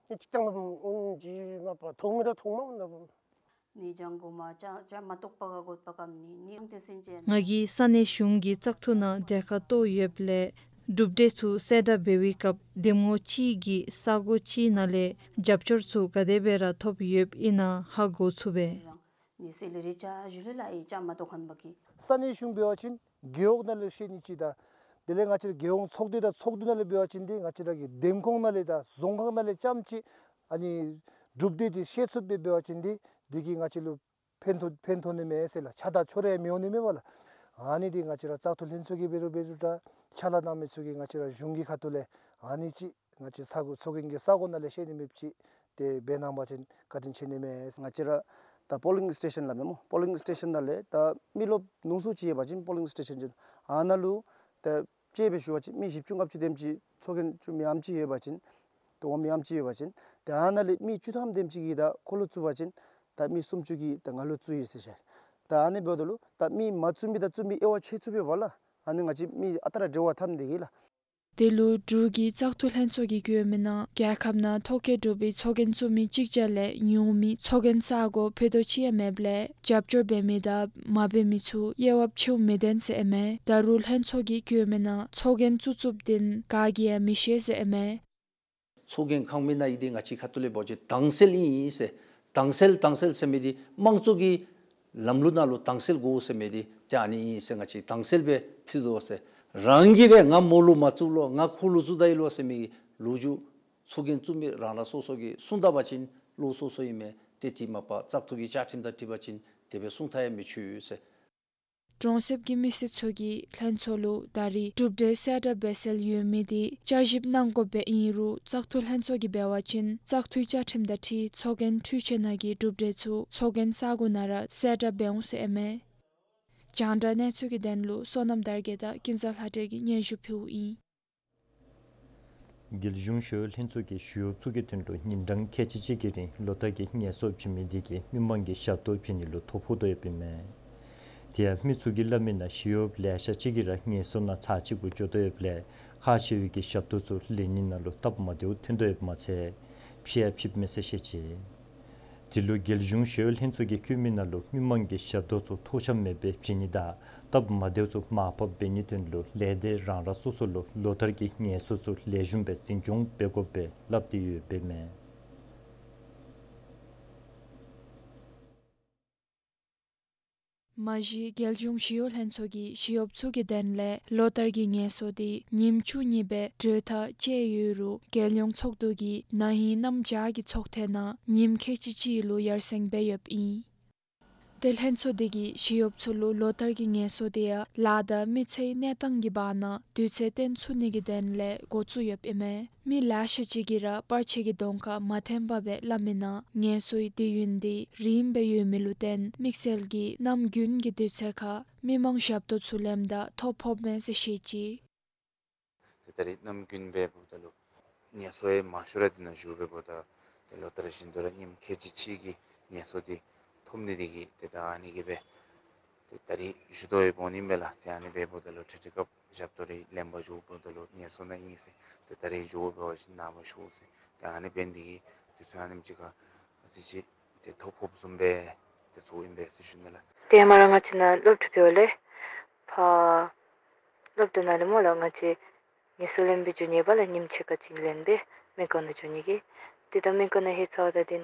ནི་ཅིག་ཀྱང་ཨུན་ཇི་མ་པ་ཐོག་མི་ར་ཐོག་མ་འོང་ད་བུ། ནི་ཅང་གོ་མ་ཅ་ཅ་མ་གཏོགས་པ་ག་གོ་པ་ཀམ་ནི་ནི་ཏེ་སེན་ཅན། ང་གིས་ས་གནས་གཞུང་གི་བཙག་འཐུ་ནང་གྲལ་ཁར་གཏོགས་ཡོདཔ་ལས་གྲུབ་འབྲས་ཚུ་གསལ་བསྒྲགས་འབད་བའི་སྐབས་འདེམས་ངོ་གཅིག་གིས་ས་གོ་གཅིག་ནང་ལས་རྒྱབ་སྐྱོར་ཚུ་ག་དེ་སྦེ་ར་ཐོབ་ཡོདཔ་ཨིན་ན་ཧ་གོ་ཚུགས་པས། ནི་སེ་ལེ་རི་ཅ་ཞུ་ལེ་ལ་ཨི་ཅ་མ་གཏོགས་ཁན་པ་གི། ས་གནས་གཞུང་འབད་བ་ཅིན་རྒེད་འོག་ནང་ལས་ཤེས་ནི་ཅིག་དང་དེ་ལས་ང་བཅས་ར་རྒེད་འོག་ཚོགས་སྡེ་དང་ཚོགས་འདུ་ནང་ལས་འབད་བ་ཅིན་དེ་ང་བཅས་ར་གི་འདེམས་ཁོངས་ནང་ལས་དང་རྫོང་ཁག་ནང་ལས་ཙམ་ཅིག་ཨ་ནི་གྲུབ་འབྲས་དེ་ཤེས་ཚུགསཔ་སྦེ་འབད་བ་ཅིན་དེ་དེ་གིས་ང་བཅས་ལུ་ཕན་ཐོགས་ཕན་ཐོགས་ནི་མས་ཟེར་ལགས། ཆ་ད་ཆོ་རེ་མི་འོང་ནི་མས་པ་ལགས། ཨ་ནི་དེ་ང་བཅས་ར་བཙག་འཐུ་ལྷན་ཚོགས་ཀྱིས་འབད་རུང་འབད་རུང་ད་ཕྱག་ལཱ་གནང་མི་ཚུ་གིས་ང་བཅས་ར་གཞུང་གི་ཁ་ཐུག་ལས་ཨ་ནི་ཅིག་ང་བཅས་ས་གོ་ཚོགས་རྒྱན་གྱི་ས་གོ་ནང་ལས་ཤེས་ནི་མེདཔ་ཅིག་དེ་འབད་གནང་བ་ཅིན་བཀའ་དྲིན་ཆེ་ནི་མས། ང་བཅས་ར་ད་པོ་ལིང་སི་ཊེ་ཤཱན་ལགས་མེན་མོ། པོ་ལིང་སི་ཊེ་ཤཱན་ནང་ལས་ད་མི་རློབས་ཉུང་སུ་ཅིག་ཡོད་པ་ཅིན་པོ་ལིང་སི་ཊེ་ཤཱན་ཅིག་ཨ་ནཱ་ལུ་ད་དཔྱེ་སྦེ་ཞུ་བ་ཅིན་མི་བཞི་བཅུ་ལྔ་བཅུ་དེམ་ཅིག་ཚོགས་རྒྱན་བཙུགས་མི་ཨམ་ཅིག་ཡོད་པ་ཅིན་ཏེ་འོང་མི་ཨམ་ཅིག་ཡོད་པ་ཅིན་ཏེ་ཨ་ནཱ་ལས་མི་བཅུ་ཐམ་དེམ་ཅིག་གིས་ད་ཁོ་ལུ་བཙུགས་པ་ཅིན་ད་མི་སུམ་ཅུ་གིས་ད་ང་ལུ་བཙུགས་ཡི་ཟེར་བཤད། ད་ཨ་ནི་འབདཝ་ད་ལུ་ད་མི་མ་བཙུགས་མི་དང་བཙུགས་མི་དབྱེ་བ་ཕྱེ་ཚུགས་པས་པ་ལགས། ཨ་ནི་ང་བཅས་མི་ཨ་རྟག་ར་འབྲེལ་བ་འཐབ་ནི་དེ་གིས་ལགས། དེ་ལུ་འབྲུག་གི་བཙག་འཐུ་ལྷན་ཚོགས་ཀྱིས་བཀོད་མིའི་ནང་རྒྱལ་ཁབ་ནང་ཐོ་བཀོད་གྲུབ་པའི་ཚོགས་རྒྱན་བཙུགས་མི་གཅིག་བརྒྱ་ལས་ཉུང་མི་ཚོགས་རྒྱན་ས་གོ་ཕུད་རྡོག་གཅིག་ཡང་མེདཔ་ལས་རྒྱབ་སྐྱོར་འབད་མི་དང་མ་འབད་མི་ཚུ་དབྱེ་བ་ཕྱེཝ་མི་བདེན་ཟེར་ཨིན་མས། ད་རུང་ལྷན་ཚོགས་ཀྱིས་བཀོད་མིའི་ནང་ཚོགས་རྒྱན་བཙུགས་བཙུགསཔ་དེ་ག་གིས་ཡང་མི་ཤེས་ཟེར་ཨིན་མས། ཚོགས་རྒྱན་ཁང་མིག་ནང་ཨིན་དེ་ང་བཅས་ཁ་ཐུག་ལས་འབད་བ་ཅིན་དྭངས་གསལ་ཨིན་ཨིན་ཟེར། དྭངས་གསལ་དྭངས་གསལ་ཟེར་མི་དེ་དམངས་གཙོ་གི་ལམ་ལུགས་ནང་ལུ་དྭངས་གསལ་དགོ་ཟེར་མི་དེ་ཏེ་ཨ་ནི་ཨིན་ཟེར། ང་བཅས་དྭངས་གསལ་སྦེ་ཕུལ་དོ་ཟེར། རང་གིས་སྦེ་ང་མོ་ལུ་མ་བཙུགས་ལོ་ང་ཁོ་ལུ་བཙུགས་ད་ཡི་ལོ་ཟེར་མི་གི་ལོ་རྒྱུས་ཚོགས་རྒྱན་བཙུགས་མི་རང་རང་སོ་སོ་གིས་གསུངས་ད་པ་ཅིན་ལོག་སོ་སོ་ཨིན་མས། ཏེ་དེ་མ་པ་བཙག་འཐུ་གི་བཅའ་ཁྲིམས་དང་འཁྲིལ་བ་ཅིན་དེ་སྦེ་གསུང་ཐག་ཡང་མི་ཆོད་ཟེར། གྲོང་གསེབ་ཀྱི་མི་སེར་ཚུ་གིས་ལྷན་ཚོགས་ལུ་ད་རེས་གྲུབ་འབྲས་གསལ་བསྒྲགས་འབད་སྲོལ་ཡོད་མི་དེ་བསྐྱར་ཞིབ་གནང་དགོཔ་སྦེ་ཨིན་རུང་བཙག་འཐུ་ལྷན་ཚོགས་ཀྱིས་འབད་བ་ཅིན་བཙག་འཐུའི་བཅའ་ཁྲིམས་དང་འཁྲིལ་ཚོགས་རྒྱན་འཕྲུལ་ཆས་ནང་གི་གྲུབ་འབྲས་ཚུ་ཚོགས་རྒྱན་ས་གོ་ནང་ར་གསལ་བསྒྲགས་འབད་འོང་ཟེར་ཨིན་མས། རྒྱང་བསྒྲགས་གནས་ཚུལ་གྱི་དོན་ལུ་བསོད་ནམས་དར་རྒྱས་དང་ཀུན་བཟང་ལྷ་སྒྲོན་གྱིས་སྙན་ཞུ་ཕུལཝ་ཨིན། རྒྱལ་གཞུང་ཞི་གཡོག་ལྷན་ཚོགས་ཀྱིས་ཞི་གཡོགཔ་ཚུ་གི་དོན་ལུ་ཉིན་གྲངས་ཁལ་གཅིག་གཅིག་གི་རིང་ལོ་བསྟར་གྱི་ངལ་གསོ་བྱིན་མི་དེ་གིས་མི་མང་གི་ཞབས་ཏོག་བྱིན་ནི་ལུ་ཐོ་ཕོག་དོ་ཡོདཔ་ཨིན་མས། དེ་ཡང་མི་ཚུ་གིས་སླབ་མིའི་ནང་ཞི་གཡོགཔ་ལེ་ཤ་ཅིག་གིས་ར་ངལ་གསོ་ནང་ཚར་གཅིག་གུ་འགྱོ་དོ་ཡོདཔ་ལས་ཁག་ཆེ་བའི་གི་ཞབས་ཏོག་ཚུ་ལེན་ནི་ནང་ལུ་སྟབས་མ་བདེཝ་ཐོན་དོ་ཡོདཔ་མ་ཚད་ཕྱིས་ཡང་ཕྱིསཔ་མས་ཟེར་བཤད་ཅི། དེ་ལུ་རྒྱལ་གཞུང་ཞི་གཡོག་ལྷན་ཚོགས་ཀྱིས་བཀོད་མིའི་ནང་ལུ་མི་མང་གི་ཞབས་ཏོག་ཚུ་ཐོགས་ཆགས་མེད་པར་བྱིན་ནི་དང་སྟབས་མ་བདེཝ་ཚུ་མར་ཕབ་འབད་ནིའི་དོན་ལུ་ལས་སྡེ་རང་རང་སོ་སོ་ལུ་ལོ་བསྟར་གྱི་ངལ་གསོ་ཚུ་ལེགས་ཤོམ་སྦེ་འཛིན་སྐྱོང་འབད་དགོཔ་སྦེ་སླབ་སྟེ་ཡོདཔ་ཨིན་མས། མ་གཞི་རྒྱལ་གཞུང་ཞི་གཡོག་ལྷན་ཚོགས་ཀྱིས་ཞི་གཡོགཔ་ཚུ་གི་དོན་ལས་ལོ་ལྟར་གྱི་ངལ་གསོ་དེ་ཉིནམ་བཅུ་གཉིས་སྦེ་གྲོས་ཐག་བཅད་ཡོད་རུང་རྒྱལ་ཡོངས་ཚོགས་འདུ་གིས་ན་ཧིང་གནམ་བྱཱར་གྱི་ཚོགས་ཐེངས་ནང་ཉིནམ་ཁལ་གཅིག་གཅིག་ལུ་ཡར་སེང་འབད་ཡོདཔ་ཨིན། ཏེ་ལྷན་ཚོགས་དེ་གིས་ཞི་གཡོགཔ་ཚུ་ལུ་ལོ་ལྟར་གྱི་ངལ་གསོ་དེ་ཡང་ལཱ་དང་མི་ཚེའི་གནས་སྟངས་ཀྱི་བར་ན་དུས་ཚོད་བཏོན་ཚུགས་ནི་གི་དོན་ལས་འགོ་བཙུགས་ཡོདཔ་ཨིན་མས། མི་ལེ་ཤ་ཅིག་གིས་ར་པར་ཆས་ཀྱི་གདོང་ཁར་མ་འཐོན་པར་སྦེ་སླབ་མི་ནང་ངལ་གསོའི་དུས་ཡུན་དེ་རིངམོ་སྦེ་ཡོད་མི་ལུ་བརྟེན་དམིགས་བསལ་གྱིས་གནམ་དགུན་གྱི་དུས་ཚོད་ཁར་མི་མང་ཞབས་ཏོག་ཚུ་ལེནམ་ད་ཐོ་ཕོགཔ་མས་ཟེར་བཤད་ཅི། ཏེ་ད་རིས་གནམ་དགུན་འབདཝ་ད་ལུ་ངལ་གསོ་ཡང་མང་ཤོས་ར་འདི་ནང་བཞུགས་འབདཝ་ད་ཏེ་ལོ་ལྟར་བཞིན་དུ་ར་ཉིནམ་ཁལ་གཅིག་གཅིག་གི་ངལ་གསོ་འདི་ཐོབ་ནི་དེ་གིས་ཏེ་ད་ཨ་ནི་གིས་སྦེ་ཏེ་ད་རིས་བཞུགས་དོ་ཡོདཔ་འོང་ནི་མས་ལགས། ཏེ་ཨ་ནི་འབདཝ་ད་ལུ་འཕྲལ་འཕྲལ་སྐབས་ཞབས་ཏོག་རེ་ལེན་པར་བཞུགསཔ་ད་ལུ་ངལ་གསོ་ནང་ཨིན་ཟེར། ཏེ་ད་རིས་བཞུགས་འབད་བ་ཅིན་ནངས་པ་ཞུ་ཟེར། ཏེ་ཨ་ནི་འབད་ནི་དེ་གིས་དུས་ཚོད་ཨ་ནེམ་ཅིག་ཁར་ཨ་ཙི་ཅིག་ཏེ་ཐོ་ཕོགཔ་བཟུམ་སྦེ་ཏེ་ཚོརཝ་ཨིན་པས་ཟེར་ཞུ་ནི་ལགས། ཏེ་ཧེ་མ་ར་ང་བཅས་ནཱ་སློབ་གྲྭ་འབདཝ་ལས་ཕར་སློབ་གྲྭ་ནང་ལས་སྨོ་ལགས། ང་བཅས་ངལ་གསོ་ལེན་སྦེ་འགྱོ་ནི་ཡོད་པ་ལགས། ཉིནམ་ཕྱེད་ཀ་ཅིག་ལེན་སྦེ་སྨན་ཁང་ནང་འགྱོ་ནི་གི། ཏེ་ད་སྨན་ཁང་ནང་ལྷོད་ཚརཝ་ད་དེ་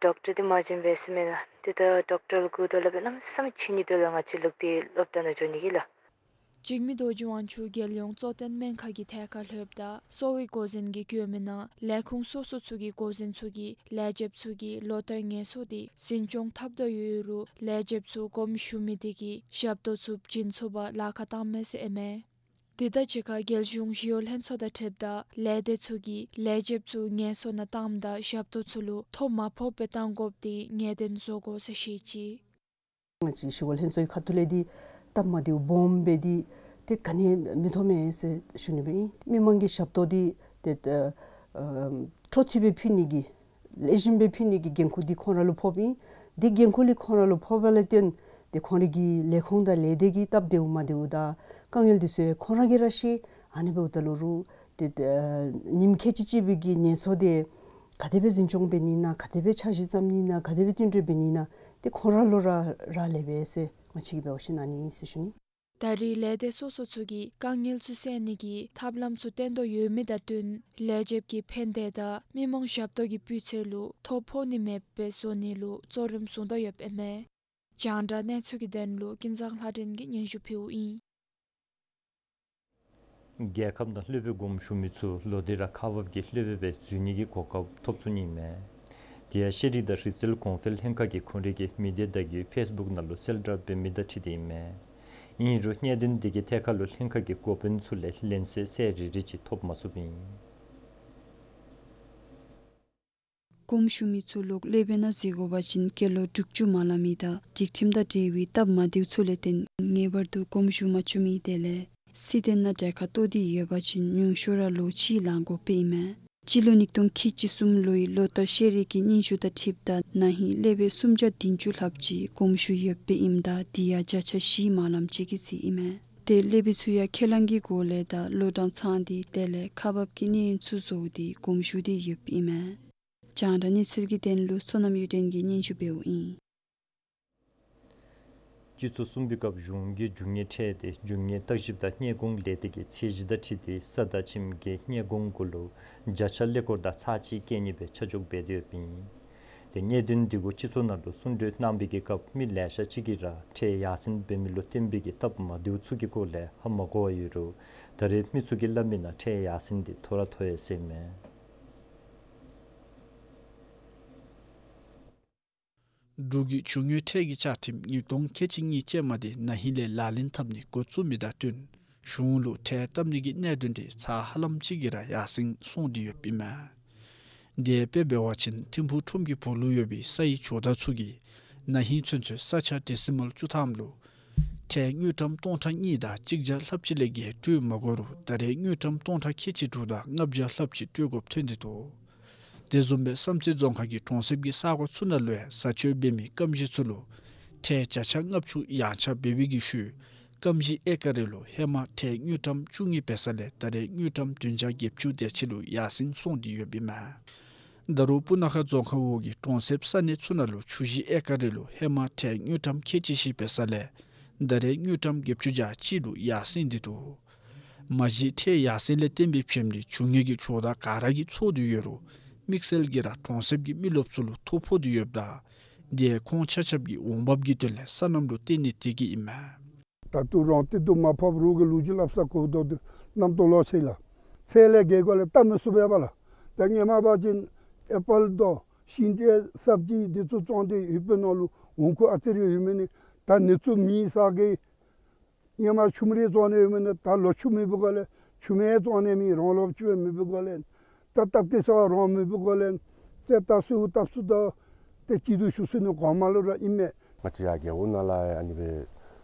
ཌོག་ཊར་འདི་མ་བྱིན་པས་ཟེར་མས་ལགས། ཏེ་ད་ཌོག་ཊར་ལུ་སྒུག་དོ་ལགས། སྦེ་གནམ་མེད་ས་མེད་འཕྱད་ནི་འདུག་ལགས། ང་བཅས་ལུ་ཏེ་སློབ་གྲྭ་ནང་འགྱོ་ནི་གི་ལགས། འཇིགས་མེད་རྡོ་རྗེ་དབང་ཕྱུག་རྒྱལ་ཡོངས་གཙོ་བསྟེན་སྨན་ཁང་གི་ཐད་ཁར་ལྷོདཔ་ད་གསོ་བའི་འགོ་འཛིན་གྱིས་བཀོད་མི་ནང་ལས་ཁུངས་སོ་སོ་ཚུ་གི་འགོ་འཛིན་ཚུ་གིས་ལས་བྱེདཔ་ཚུ་གིས་ལོ་ལྟར་ངལ་གསོ་དེ་འཛིན་སྐྱོང་འཐབ་དོ་ཡོད་རུང་ལས་བྱེདཔ་ཚུ་དགོངསམ་ཞུ་མི་དེ་གིས་ཞབས་ཏོག་ཚུ་བྱིན་ཚུགས་པར་ལཱ་ཁག་བཏངམ་མས་ཟེར་ཨིན་མས། དེ་དང་གཅིག་ཁར་རྒྱལ་གཞུང་ཞི་གཡོག་ལྷན་ཚོགས་དང་འཁྲིལཝ་ད་ལས་སྡེ་ཚུ་གིས་ལས་བྱེདཔ་ཚུ་ངལ་གསོ་ནང་བཏངམ་ད་ཞབས་ཏོག་ཚུ་ལུ་ཐོ་མ་ཕོགཔ་སྦེ་བཏང་དགོཔ་དེ་ངེས་བདེན་བཟོ་དགོ་ཟེར་བཤད་ཅི། ང་བཅས་ཞི་གཡོག་ལྷན་ཚོགས་ཀྱི་ཁ་ཐུག་ལས་འདི་སྟབས་མ་བདེཝ་སྦོམ་སྦེ་འདི་ཏེ་ག་ནི་མི་ཐོབ་མས་ཟེར་ཞུ་ནི་སྦེ་ཨིན། མི་མང་གི་ཞབས་ཏོག་འདི་ཏེ་ཨ་འཕྲོ་མཐུད་སྦེ་ཕུལ་ནི་གི་ལེགས་ཤོམ་སྦེ་ཕུལ་ནི་གི་འགན་ཁུར་འདི་ཁོང་ར་ལུ་ཕོགཔ་ཨིན། འདི་འགན་ཁུར་འདི་ཁོང་ར་ལུ་ཕོག་པ་ལས་བརྟེན་ཏེ་ཁོང་རའི་གི་ལས་ཁུངས་དང་ལས་སྡེ་གི་སྟབས་བདེཝ་མ་བདེཝ་དང་དཀའ་ངལ་འདི་ཚུ་ཡང་ཁོང་ར་གིས་ར་ཤེས། ཨ་ནི་འབདཝ་ད་ལུ་རུང་ཏེ་ཨ་ཉིནམ་ཁལ་གཅིག་གཅིག་པའི་གི་ངལ་གསོ་དེ་ག་དེ་སྦེ་འཛིན་སྐྱོང་འབད་ནི་ཨིན་ན་ག་དེ་སྦེ་འཆར་གཞི་བརྩམ་ནི་ཨིན་ན་ག་དེ་སྦེ་བསྟུན་གྲོས་འབད་ནི་ཨིན་ན་ཏེ་ཁོང་ར་ལུ་ར་རག་ལས་པས་ཟེར་ང་བཅས་ཀྱིས་འབད་བ་ཅིན་ཨ་ནི་ཨིན་ཟེར་ཞུ་ནི། ད་རེས་ལས་སྡེ་སོ་སོ་ཚུ་གིས་དཀའ་ངལ་ཚུ་སེལ་ནི་གི་ཐབས་ལམ་ཚུ་བཏོན་དོ་ཡོད་མི་དང་བསྟུན་ལས་བྱེདཔ་གི་ཕན་བདེ་དང་མི་མང་ཞབས་ཏོག་གི་སྤུས་ཚད་ལུ་ཐོ་ཕོག་ནི་མེདཔ་སྦེ་བཟོ་ནི་ལུ་གཙོ་རིམ་བཟུང་དོ་ཡོདཔ་ཨིན་མས། རྒྱང་བསྒྲགས་གནས་ཚུལ་གྱི་དོན་ལུ་ཀུན་བཟང་ལྷ་སྒྲོན་གྱིས་སྙན་ཞུ་ཕུལཝ་ཨིན། རྒྱལ་ཁབ་ནང་སློབ་དཔོན་དགོངསམ་ཞུ་མི་ཚུ་ལོག་སྟེ་ར་ཁག་འབག་གི་སློབ་དཔོན་སྦེ་འཛུལ་ནི་གི་གོ་སྐབས་ཐོབ་ཚུགས་ནི་མས། དེ་ཡང་ཤེས་རིག་དང་རིག་རྩལ་གོང་འཕེལ་ལྷན་ཁག་གིས་ཁོང་རའི་གི་མི་སྡེ་བརྡ་བརྒྱུད་ཕེསི་བུཀ་ནང་ལུ་གསལ་བསྒྲགས་འབད་མི་དང་འཁྲིལ་ཏེ་ཨིན་མས། ཨིན་རུང་གནད་དོན་དེ་གི་ཐད་ཁར་ལུ་ལྷན་ཁག་གི་འགོ་དཔོན་ཚུ་ལས་ལན་གསལ་གསལ་རི་རི་ཅིག་ཐོབ་མ་ཚུགསཔ་ཨིན། དགོངསམ་ཞུ་མི་ཚུ་ལོག་སློབ་དཔོན་ནང་འཛུལ་དགོ་པ་ཅིན་སྐྱེས་ལོ་དྲུག་ཅུ་མ་ལང་མི་དང་སྒྲིག་ཁྲིམས་དང་འབྲེལ་བའི་སྟབས་མ་བདེཝ་ཚུ་ལས་བརྟེན་ངེས་པར་དུ་དགོངསམ་ཞུ་མ་བཅུག་མི་དེ་ལས་སྲིད་དོན་ནང་གྲལ་ཁར་གཏོགས་ཏེ་ཡོད་པ་ཅིན་ཉུང་ཤོས་ར་ལོ་གཅིག་ལང་དགོཔ་ཨིན་མས། སྤྱི་ལོ་ཉིས་སྟོང་ཁལ་གཅིག་གསུམ་ལོའི་ལོ་ལྟར་ཤེས་རིག་གི་སྙན་ཞུ་དང་འཁྲིལཝ་ད་ན་ཧིང་སློབ་དཔོན་སུམ་བརྒྱ་བདུན་ཅུ་ལྷགཔ་ཅིག་དགོངསམ་ཞུ་ཡོདཔ་ཨིནམ་ད་དེ་ཡང་བརྒྱ་ཆ་བཞི་མ་ལངམ་ཅིག་གི་རྩིས་ཨིན་མས། ཏེ་སློབ་དཔོན་ཚུ་ཡང་ཁས་བླངས་ཀྱི་སྒོ་ལས་དང་ལོ་གྲངས་ཚང་སྟེ་དེ་ལས་ཁག་འབག་གི་གནས་ཡུན་ཚུ་རྫོགས་ཏེ་དགོངསམ་ཞུ་སྟེ་ཡོདཔ་ཨིན་མས། རྒྱང་བསྒྲགས་གནས་ཚུལ་གྱི་དོན་ལུ་བསོད་ནམས་གཡུ་སྒྲོན་གྱིས་སྙན་ཞུ་འབདཝ་ཨིན། སྤྱི་ཚོགས་གསུམ་པའི་སྐབས་གཞུང་གིས་རྒྱུ་དངོས་ཁྲལ་དེ་རྒྱུ་དངོས་བརྟག་ཞིབ་དང་སྙད་ཁུངས་ལས་སྡེ་གི་ཚད་གཞི་དང་འཁྲིལ་ཏེ་ས་དང་ཁྱིམ་གྱི་སྙད་ཁུངས་གུ་ལུ་བརྒྱ་ཆ་ཀླད་ཀོར་དང་ཚག་གཅིག་བཀལ་ནི་སྦེ་ཆ་འཇོག་འབད་དེ་ཡོདཔ་ཨིན། ཏེ་གནད་དོན་འདི་གུ་སྤྱི་ཚོགས་ནང་ལུ་གསུང་གྲོས་གནང་བའི་གི་སྐབས་མི་ལེ་ཤ་ཅིག་གིས་ར་ཁྲལ་ཡར་སེང་འབད་མི་ལུ་བརྟེན་པའི་གི་སྟབས་མ་བདེཝ་ཚུ་གི་སྐོར་ལས་ཧ་མ་གོ་བར་ཡོད་རུང་ད་རེས་མི་ཚུ་གིས་སླབ་མི་ནང་ཁྲལ་ཡར་སེང་འདི་མཐོ་ར་མཐོ་ཡི་ཟེར་མས། འབྲུག་གི་རྒྱུ་དངོས་ཁྲལ་གྱི་བཅའ་ཁྲིམས་ཉིས་སྟོང་ཁལ་གཅིག་གཉིས་ཅན་མ་དེ་ན་ཧིང་ལས་ལག་ལེན་འཐབ་ནི་འགོ་བཙུགས་མི་དང་བསྟུན་གཞུང་ལུ་ཁྲལ་བཏབ་ནི་གི་གནད་དོན་དེ་ཚ་ཧ་ལམ་ཅིག་གིས་ར་ཡར་སེང་སོང་སྟེ་ཡོདཔ་ཨིན་མས། དེ་སྦེ་འབད་བ་ཅིན་ཐིམ་ཕུག་ཁྲོམ་གྱི་སྦོ་ལུགས་ཡོད་པའི་སའི་ཇོ་བདག་ཚུ་གིས་ན་ཧིང་ཚུན་ཚོད་ས་ཆ་ཌེ་སི་མཱལ་བཅུ་ཐམ་ལུ་ཁྲལ་དངུལ་ཀྲམ་སྟོང་ཕྲག་གཉིས་དང་གཅིག་བརྒྱ་ལྷགཔ་ཅིག་ལས་བརྒལ་སྤྲོད་མ་དགོ་རུང་ད་རེས་དངུལ་ཀྲམ་སྟོང་ཕྲག་ཁལ་གཅིག་དྲུག་དང་ལྔ་བརྒྱ་ལྷགཔ་ཅིག་སྤྲོད་དགོཔ་ཐོན་ཏེ་འདུག། དེ་བཟུམ་སྦེ་བསམ་རྩེ་རྫོང་ཁག་གི་གྲོང་གསེབ་ཀྱི་ས་གོ་ཚུ་ནང་ལུ་ཡང་བཟའ་སྤྱོད་འབད་མི་སྐམ་ཞི་ཚུ་ལུ་ཁྲལ་བརྒྱ་ཆ་ལྔ་བཅུ་ཡངས་ཆག་འབད་བའི་གི་ཤུལ་སྐམ་ཞི་ཨེ་ཀར་རེ་ལུ་ཧེ་མ་ཁྲལ་དངུལ་ཀྲམ་བཅུ་གཉིས་འབད་ས་ལས་ད་རེས་དངུལ་ཀྲམ་བདུན་བརྒྱ་བརྒྱད་ཅུ་དེ་ཅིག་ལུ་ཡར་སེང་སོང་སྟེ་ཡོདཔ་ཨིན་མས། ད་རུང་སྤུ་ན་ཁ་རྫོང་ཁག་འོག་གི་གྲོང་གསེབ་ས་གནས་ཚུ་ནང་ལུ་ཆུ་ཞིང་ཨེ་ཀར་རེ་ལུ་ཧེ་མ་ཁྲལ་དངུལ་ཀྲམ་ཁལ་གཅིག་བཞི་འབད་ས་ལས་ད་རེས་དངུལ་ཀྲམ་བརྒྱད་ཅུ་གྱ་གཅིག་ལུ་ཡར་སེང་སྟེ་འདུག། མ་གཞི་ཁྲལ་ཡར་སེང་ལས་བརྟེན་པའི་ཕྱེམ་འདི་རྒྱུ་དངོས་ཀྱི་ཇོ་བདག་ག་ར་གིས་ཚོར་ཏེ་ཡོད་རུང་དམིགས་བསལ་གྱིས་ར་གྲོང་གསེབ་ཀྱི་མི་རློབས་ཚུ་ལུ་ཐོ་ཕོག་སྟེ་ཡོདཔ་ད་ དེ་ཡང་ཁོང་ཆ་ཁྱབ་ཀྱི་འོང་འབབ་ཀྱི་དོན་ལས་སོ་ནམ་ལུ་བརྟེན་ནི་དེ་གིས་ཨིན་མས། ད་ལྟོ་རང་ཏི་དུ་མ་ཕབ་རོགས་ཀྱི་ལོ་རྒྱུས་སླབ་ས་གོ་དོ་དུ་རྣམ་རྟོག་ལོག་ཆེ་ལགས། ཚལ་ལས་རྒལ་གོ་ལས་བལྟ་མི་ཚུགས་པས་པ་ལགས། ད་ཧེ་མ་འབད་བ་ཅིན་ཨེ་པཱལ་དང་ཤིང་འབྲས་སབ་ཇི་འདི་ཚུ་བཙོང་སྟེ་ཡུལ་དཔོན་ནང་ལུ་འོང་ཁུངས་ཨ་ཙི་རེ་ཡོད་མི་ནི། ད་ནི་ཚུ་མེད་ས་གི་ཧེ་མ་ཆུམ་རེ་བཙོང་ནི་ཡོད་མི་ནི་ད་ལོག་ཆུམ་མེད་པའི་སྒོ་ལས་ཆུམ་ཡང་བཙོང་ནི་མེད། རང་ལོག་ཆུམ་མེད་པའི་སྒོ་ལས་ད་སྟབས་བདེ་ས་རང་མེད་པའི་སྒོ་ལས་ཏེ་ད་སུ་སྟབས་སུ་ད་ཏེ་སྐྱིད་སྡུག་ཞུ་ས་ནི་གོང་མ་ལུ་ར་ཨིན་མས། ང་བཅས་ཡར་རྒེད་འོག་ནང་ལས་ཨ་ནི་སྦེ་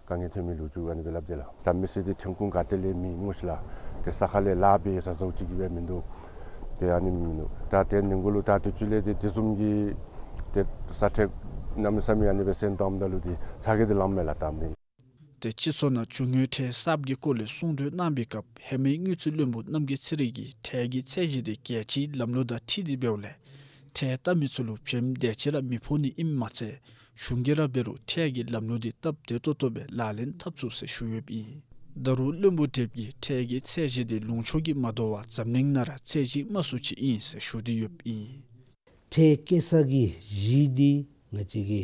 དཀའ་ངལ་ཐོན་མི་ལོ་རྒྱུས་ཨ་ནི་སྦེ་སླབ་དེས་ལགས། ད་མི་སེར་འདི་ཐོན་ཁུངས་ག་ཏེ་ལས་མེད་སྨོ་ཤི་ལགས། ཏེ་ས་ཁ་ལས་ལཱ་འབད་ས་ཟཝ་ཅིག་གིས་སྦེ་མིན་འདུག། ཏེ་ཨ་ནི་མིན་འདུག། ད་ཏེ་ནི་གུ་ལུ་ད་དུས་ཅི་ལས་ཏེ་དེ་བཟུམ་གྱི་ཏེ་ས་ཁྲལ་གནམ་མེད་ས་མེད་ཨ་ནི་སྦེ་སེང་བཏངམ་ད་ལུ་ཏེ་ཚ་གྱང་འདི་ལངམ་མས་ལགས་ད་མི། ཏེ་སྤྱི་ཚོགས་ནང་རྒྱུ་དངོས་ཁྲལ་གསརཔ་གི་སྐོར་ལས་གསུང་གྲོས་གནང་བའི་སྐབས་ཧེ་མའི་དངུལ་རྩིས་བློན་པོ་རྣམ་རྒྱལ་ཚེ་རིང་གིས་ཁྲལ་གྱི་ཚད་གཞི་དེ་རྒྱལ་སྤྱིའི་ལམ་ལུགས་དང་འཁྲིལ་ཏེ་འབདཝ་ལས་ཁྲལ་བཏབ་མི་ཚུ་ལུ་བྱེམ་དེ་ཅིག་ར་མི་ཕོག་ནི་ཨིནམ་མ་ཚད་གཞུང་གིས་ར་འབད་རུང་ཁྲལ་གྱི་ལམ་ལུགས་དེ་སྟབས་བདེ་ཏོག་ཏོ་སྦེ་ལག་ལེན་འཐབ་ཚུགས་ཟེར་ཞུ་ཡོདཔ་ཨིན། ད་རུང་བློན་པོ་བགྲེསཔ་གིས་ཁྲལ་གྱི་ཚད་གཞི་དེ་ལུང་ཕྱོགས་ཀྱིས་མ་དོ་བར་འཛམ་གླིང་ནང་ར་ཚད་གཞི་དམའ་སུ་ཅིག་ཨིན་ཟེར་ཞུ་སྟེ་ཡོདཔ་ཨིན། ཁྲལ་བཀལ་ས་གི་གཞི་འདི་ང་བཅས་ཀྱི་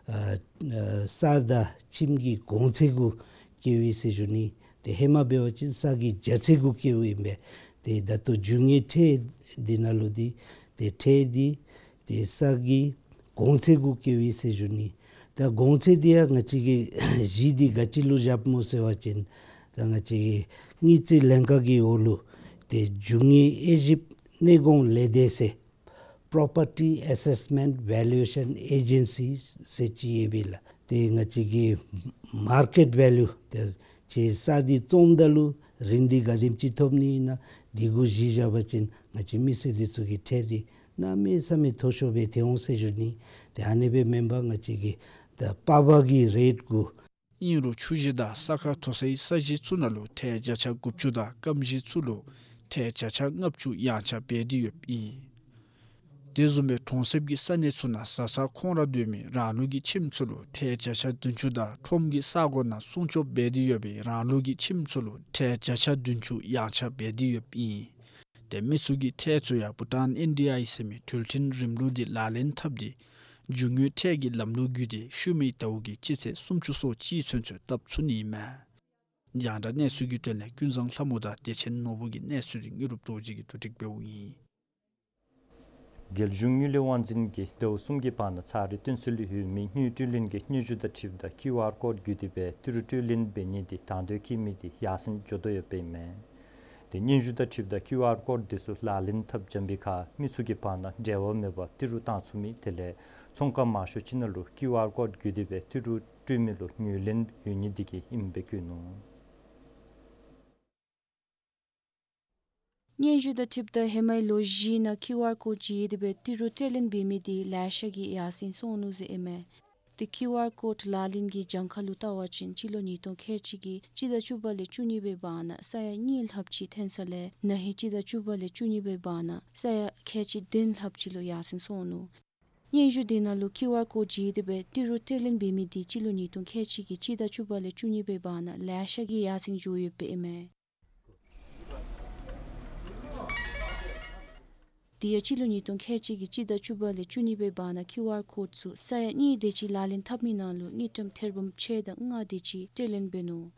ཨ་ཨ་ས་དང་ཁྱིམ་གྱི་གོང་ཚད་གུ་བཀལ་བས་ཟེར་ཞུ་ནི། ཏེ་ཧེ་མ་འབད་བ་ཅིན་ས་གི་རྒྱ་ཚད་གུ་བཀལཝ་ཨིན་པས། ཏེ་ད་ལྟོ་རྒྱུ་དངོས་ཁྲལ་འདི་ནང་ལུ་འདི་ཏེ་ཁྲལ་འདི་ཏེ་ས་གི་གོང་ཚད་གུ་བཀལ་བས་ཟེར་ཞུ་ནི། ད་གོང་ཚད་འདི་ཡང་ང་བཅས་ཀྱི་གཞི་འདི་ག་ཅི་ལུ་བཞགཔ་སྨོ་ཟེར་བ་ཅིན་ད་ང་བཅས་ཀྱི་དངུལ་རྩིས་ལྷན་ཁག་གི་འོག་ལུ་ཏེ་རྒྱུ་དངོས་དབྱེ་ཞིབ་གནས་གོང་ལས་སྡེ་ཟེར་Property Assessment Valuation Agency ཟེར་ཅིག་ཡོད་པས་ལགས། ཏེ་ང་བཅས་ཀྱི་མར་ཀེཊ་བེ་ལུ་ཏེ་ཁྱོད་ས་འདི་བཙོངམ་ད་ལུ་རིན་འདི་ག་དེམ་ཅིག་ཐོབ་ནི་ཨིན་ན་འདི་གུ་གཞི་བཞག་པ་ཅིན་ང་བཅས་མི་སེར་འདི་ཚུ་གི་ཁྲལ་འདི་གནམ་མེད་ས་མེད་མཐོ་ཤོས་སྦེ་ཐོན་འོང་ཟེར་ཞུ་ནི། ཏེ་ཨ་ནི་སྦེ་མེན་པར་ང་བཅས་ཀྱི་ད་པ་བ་གི་རེཊ་གུ། ཨིན་རུང་ཆུ་གཞི་དང་ས་ཁ་མཐོ་སའི་ས་གཞི་ཚུ་ནང་ལུ་ཁྲལ་བརྒྱ་ཆ་དགུ་བཅུ་དང་སྐམ་གཞི་ཚུ་ལུ་ཁྲལ་བརྒྱ་ཆ་ལྔ་བཅུ་ཡངས་ཆག་འབད་དེ་ཡོདཔ་ཨིན། དེ་བཟུམ་སྦེ་གྲོང་གསེབ་ཀྱི་ས་གནས་ཚུ་ནང་བཟའ་ཚང་ཁོང་ར་སྡོད་མི་རང་ལུགས་ཀྱི་ཁྱིམ་ཚུ་ལུ་ཁྲལ་བརྒྱ་ཆ་བདུན་ཅུ་དང་ཁྲོམ་གྱི་ས་གོ་ནང་སྲུང་སྐྱོབ་འབད་དེ་ཡོད་པའི་རང་ལུགས་ཀྱི་ཁྱིམ་ཚུ་ལུ་ཁྲལ་བརྒྱ་ཆ་བདུན་ཅུ་ཡངས་ཆག་འབད་དེ་ཡོདཔ་ཨིན། ཏེ་མི་ཚུ་གི་ཁྲལ་ཚུ་ཡང་བྷུ་ཊཱན་ཨེན་ཌི་ཨའི་ཟེར་མི་འཕྲུལ་ཆས་རིམ་ལུགས་འདི་ལག་ལེན་འཐབ་སྟེ་རྒྱུ་དངོས་ཁྲལ་གྱི་ལམ་ལུགས་བརྒྱུད་དེ་ཤུལ་མའི་ཟླཝ་གི་སྤྱི་ཚེས་སུམ་ཅུ་སོ་གཅིག་ཚུན་ཚོད་བཏབ་ཚུགས་ནི་ཨིན་མས། རྒྱང་བསྒྲགས་གནས་ཚུལ་གྱི་དོན་ལས་ཀུན་བཟང་ལྷ་མོ་དང་བདེ་ཆེན་ནོར་བུ་གི་གནས་ཚུལ་འདི་དངོས་གྲུབ་རྡོ་རྗེ་གིས་བསྡུ་སྒྲིག་འབདཝ་ཨིན། རྒྱལ་གཞུང་དངུལ་ལས་དབང་འཛིན་གྱིས་ཟླཝ་གསུམ་གྱི་བར་ན་ཚར་རེ་བཏོན་སྲོལ་ལུ་ཡོད་མི་དངུལ་སྤྲོད་ལེན་གྱི་སྙན་ཞུ་དང་འཁྲིལཝ་ད་ཀིའུ་ཨར་ཀོཌ་བརྒྱུད་དེ་སྦེ་ཏི་རུ་སྤྲོད་ལེན་འབད་ནི་འདི་དང་དོད་བཀལ་མི་འདི་ཡར་སེང་འགྱོ་དོ་ཡོདཔ་ཨིན་མས། ཏེ་སྙན་ཞུ་དང་འཁྲིལཝ་ད་ཀིའུ་ཨར་ཀོཌ་འདི་ཚུ་ལག་ལེན་འཐབ་འཇམ་པའི་ཁར་མི་ཚུ་གི་བར་ན་འབྲེལ་བ་མེད་པར་ཏི་རུ་བཏང་ཚུགས་མི་དེ་ལས་ཚོང་ཁང་མང་ཤོས་ཅིག་ནང་ལུ་ཀིའུ་ཨར་ཀོཌ་བརྒྱུད་དེ་སྦེ་ཏི་རུ་སྤྲོད་མི་ལུ་ངོས་ལེན་ཡོད་ནི་འདི་གིས་ཨིནམ་སྦེ་བཀོད་ནུག། སྙན་ཞུ་དང་འཁྲིལཝ་ད་ཧེ་མའི་ལོ་བཞི་ནང་ཀིའུ་ཨར་ཀོཌ་བརྒྱུད་དེ་སྦེ་ཏི་རུ་སྤྲོད་ལེན་འབད་མི་འདི་ལེ་ཤ་གིས་ཡར་སེང་སོང་ནུག་ཟེར་ཨིན་མས། ཏེ་ཀིའུ་ཨར་ཀོཌ་ལག་ལེན་གྱི་གྱངས་ཁ་ལུ་བལྟ་བ་ཅིན་སྤྱི་ལོ་ཉིས་སྟོང་ཁལ་གཅིག་གི་སྤྱི་ཟླ་བཅུ་པ་ལས་བཅུ་གཉིས་པའི་བར་ན་ས་ཡ་གཉིས་ལྷགཔ་ཅིག་ཐོན་ས་ལས་ན་ཧིང་སྤྱི་ཟླ་བཅུ་པ་ལས་བཅུ་གཉིས་པའི་བར་ན་ས་ཡ་ཁལ་གཅིག་བདུན་ལྷགཔ་ཅིག་ལུ་ཡར་སེང་སོང་ནུག། སྙན་ཞུ་དེ་ནང་ལུ་ཀིའུ་ཨར་ཀོཌ་བརྒྱུད་དེ་སྦེ་ཏི་རུ་སྤྲོད་ལེན་འབད་མི་འདི་སྤྱི་ལོ་ཉིས་སྟོང་ཁལ་གཅིག་གི་སྤྱི་ཟླ་བཅུ་པ་ལས་བཅུ་གཉིས་པའི་བར་ན་ལེ་ཤ་གིས་ཡར་སེང་འགྱོ་ཡོདཔ་ཨིན་མས། དེ་ཡང་སྤྱི་ལོ་ཉིས་སྟོང་ཁལ་གཅིག་གི་སྤྱི་ཟླ་བཅུ་པ་ལས་བཅུ་གཉིས་པའི་བར་ན་ཀིའུ་ཨར་ཀོཌ་ཚུ་ས་ཡ་གཉིས་དེ་ཅིག་ལག་ལེན་འཐབ་མི་ནང་ལུ་དངུལ་ཀྲམ་ཐེར་འབུམ་ཕྱེད་དང་ལྔ་དེ་ཅིག་སྤྲོད་ལེན་འབད་ནུག།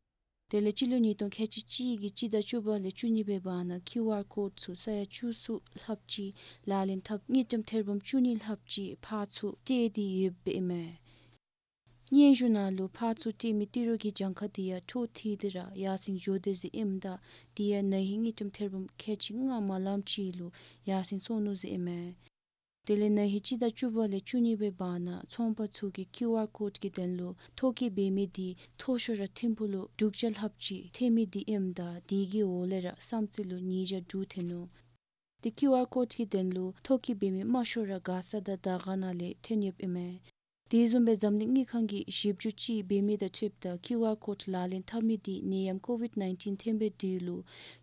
དེ་ལས་སྤྱི་ལོ་ཉིས་སྟོང་ཁལ་གཅིག་གཅིག་གི་སྤྱི་ཟླ་བཅུ་པ་ལས་བཅུ་གཉིས་པའི་བར་ན་ཀིའུ་ཨར་ཀོཌ་ཚུ་ས་ཡ་བཅུ་གསུམ་ལྷགཔ་ཅིག་ལག་ལེན་འཐབ་དངུལ་ཀྲམ་ཐེར་འབུམ་བཅུ་གཉིས་ལྷགཔ་ཅིག་ཕར་ཚུར་སྤྲོད་དེ་ཡོདཔ་ཨིན་མས། སྙན་ཞུ་ནང་ལུ་ཕར་ཚུར་སྤྲོད་མི་ཏི་རུ་གི་གྱངས་ཁ་དེ་ཡང་འཕྲོ་མཐུད་དེ་ར་ཡར་སེང་འགྱོ་དོ་ཟེར་ཨིནམ་ད་དེ་ཡང་ན་ཧིང་དངུལ་ཀྲམ་ཐེར་འབུམ་ཁལ་གཅིག་ལྔ་མ་ལངམ་ཅིག་ལུ་ཡར་སེང་སོང་ནུག་ཟེར་ཨིན་མས། དེ་ལས་ན་ཧིང་སྤྱི་ཟླ་བཅུ་པ་ལས་བཅུ་གཉིས་པའི་བར་ན་ཚོང་པ་ཚུ་གིས་ཀིའུ་ཨར་ཀོཌ་ཀྱི་དོན་ལུ་ཐོ་བཀོད་འབད་མི་དེ་མཐོ་ཤོས་ར་ཐིམ་ཕུག་ལུ་དྲུག་བརྒྱ་ལྷགཔ་ཅིག་ཐོན་མི་དེ་ཨིནམ་ད་དེ་གི་འོག་ལས་ར་བསམ་རྩེ་ལུ་ཉིས་བརྒྱ་དྲུག་ཐོན་ནུག། ཏེ་ཀིའུ་ཨར་ཀོཌ་ཀྱི་དོན་ལུ་ཐོ་བཀོད་འབད་མི་དམའ་ཤོས་ར་མགར་ས་དང་དར་དཀར་ནང་ལས་ཐོན་ཡོདཔ་ཨིན་མས། དེ་བཟུམ་སྦེ་འཛམ་གླིང་དངུལ་ཁང་གིས་ཞིབ་འཇུག་ཅིག་འབད་མི་དང་འཁྲིལཝ་ད་ཀིའུ་ཨར་ཀོཌ་ལག་ལེན་འཐབ་མི་དེ་ནད་ཡམས་ཀོ་ཝིཌ་ནའིན་ཊིན་ཐོན་པའི་དུས་ལུ་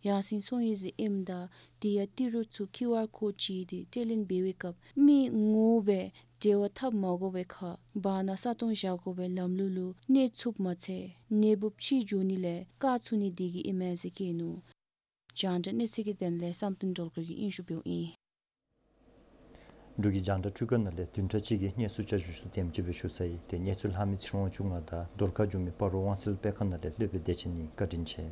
ཡར་སེང་སོང་ཡི་ཟེར་ཨིནམ་ད་དེ་ཡང་ཏི་རུ་ཚུ་ཀིའུ་ཨར་ཀོཌ་བརྒྱུད་དེ་སྤྲོད་ལེན་འབད་བའི་སྐབས་མི་ངོ་མ་སྦེ་འབྲེལ་བ་འཐབ་མ་དགོ་པའི་ཁར་བར་ན་ས་སྟོང་བཞག་དགོ་པའི་ལམ་ལུགས་ལུ་གནས་ཚུགསཔ་མ་ཚད་ནད་འབུཔ་ཕྱི་འགྱོ་ནི་ལས་བཀག་ཚུགས་ནི་དེ་གིས་ཨིན་མས་ཟེར་བཀོད་ནུག། རྒྱང་བསྒྲགས་གནས་ཚུལ་གྱི་དོན་ལས་བསམ་གཏན་སྒྲོལ་དཀར་གྱིས་སྙན་ཞུ་འབདཝ་ཨིན། འབྲུག་གི་རྒྱང་བསྒྲགས་ཐོག་ཁ་ནང་ལས་བདུན་ཕྲག་གཅིག་གི་གནས་ཚུལ་བསྐྱར་ཞུ་ཚུ་དེམ་ཅིག་སྦེ་ཞུ་ཚར་ཡི། ཏེ་གནས་ཚུལ་ལྷག་མི་ཚེ་རིང་དབང་ཕྱུག་ང་དང་རྫོང་ཁ་འགྱོ་མི་སྤ་རོ་དབང་གསལ་དཔེ་ཁང་ནང་ལས་ལྷོད་པའི་བདེ་ཆེན་ནི། བཀའ་དྲིན་ཆེ།